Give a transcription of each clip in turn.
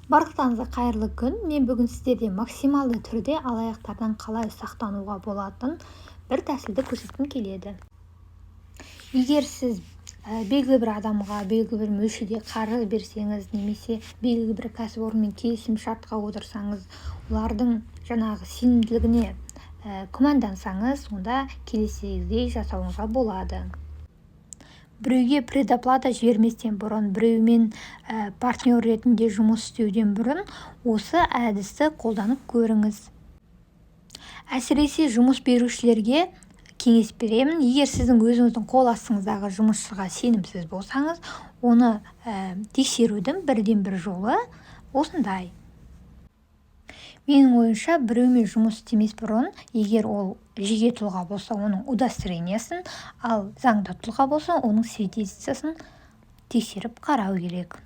Барлықтарыңызға қайырлы күн! Мен бүгін сіздерге максималды түрде алаяқтардан қалай сақтануға болатын бір тәсілді көрсеткім келеді. Егер сіз белгілі бір адамға белгілі бір мөлшерде қарыз берсеңіз немесе белгілі бір кәсіпорынмен келісім шартқа отырсаңыз, олардың жаңағы сенімділігіне күмәндансаңыз, онда келесідей жасауыңызға болады. Біреуге предоплата жіберместен бұрын, біреумен партнер ретінде жұмыс істеуден бұрын осы әдісті қолданып көріңіз. Әсіресе жұмыс берушілерге кеңес беремін: егер сіздің өзіңіздің қол астыңыздағы жұмысшыға сенімсіз болсаңыз, оны тексерудің бірден бір жолы осындай. Менің ойымша, біреумен жұмыс істемес бұрын, егер ол жеке тұлға болса, оның удостоверениесін, ал заңды тұлға болса, оның свидетельствосын тексеріп қарау керек.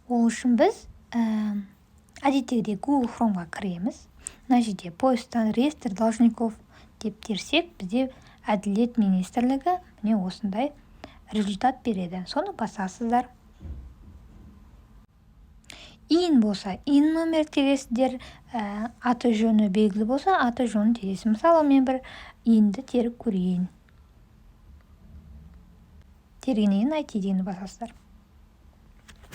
Ол үшін біз әдеттегідей Google Chromeға кіреміз. Мына жерде поисктан «реестр должников» деп терсек, бізде Әділет министрлігі, міне, осындай результат береді. Соны басасыздар. ИИН болса, ИИН номер тересіздер, аты жөні белгілі болса, аты жөнін тересіз. Мысалы, мен бір ИИНді теріп көрейін. Тергеннен кейін «Найти» дегенді басасыздар.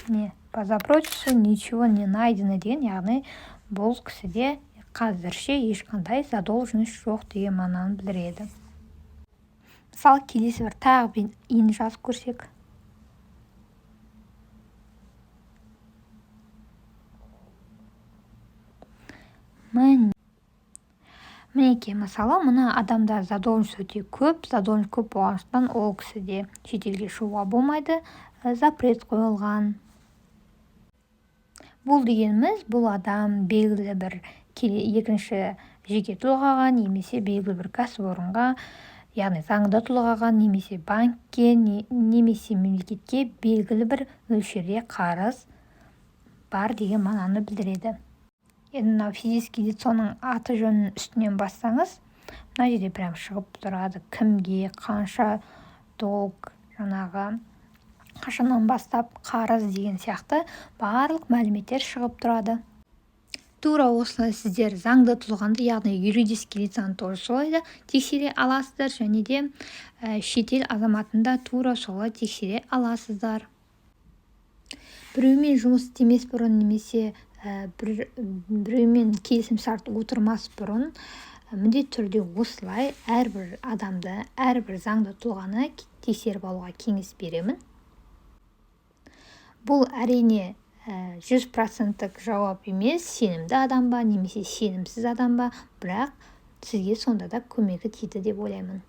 Міне, «По запросу ничего не найдено» деген, яғни бұл кісіде қазірше ешқандай задолженность жоқ деген мағынаны білдіреді. Мысалы, келесі бір тағы бір ИИН жазып көрсек. Мінекей, мысалы, мына адамда задолженность өте көп. Задолженность көп болғандықтан, ол кісіде шетелге шығуға болмайды, запрет қойылған. Бұл дегеніміз, бұл адам белгілі бір екінші жеке тұлғаға немесе белгілі бір кәсіпорынға, яғни заңды тұлғаға немесе банкке немесе мемлекетке белгілі бір мөлшерде қарыз бар деген мағынаны білдіреді. Енді мынау физический лицоның аты жөнінің үстінен бассаңыз, мына жерде прям шығып тұрады: кімге қанша долг, жаңағы қашаннан бастап қарыз деген сияқты барлық мәліметтер шығып тұрады. Тура осылай сіздер заңды тұлғаны, яғни юридический лицаны тоже солай да тексере аласыздар және де шетел азаматын да тура солай тексере аласыздар. Біреумен жұмыс істемес бұрын немесе біреумен келісімшарт отырмас бұрын міндетті түрде осылай әрбір адамды, әрбір заңды тұлғаны тексеріп алуға кеңес беремін. Бұл, әрине, 100 проценттік жауап емес, сенімді адам ба немесе сенімсіз адам ба, бірақ сізге сонда да көмегі тиді деп ойлаймын.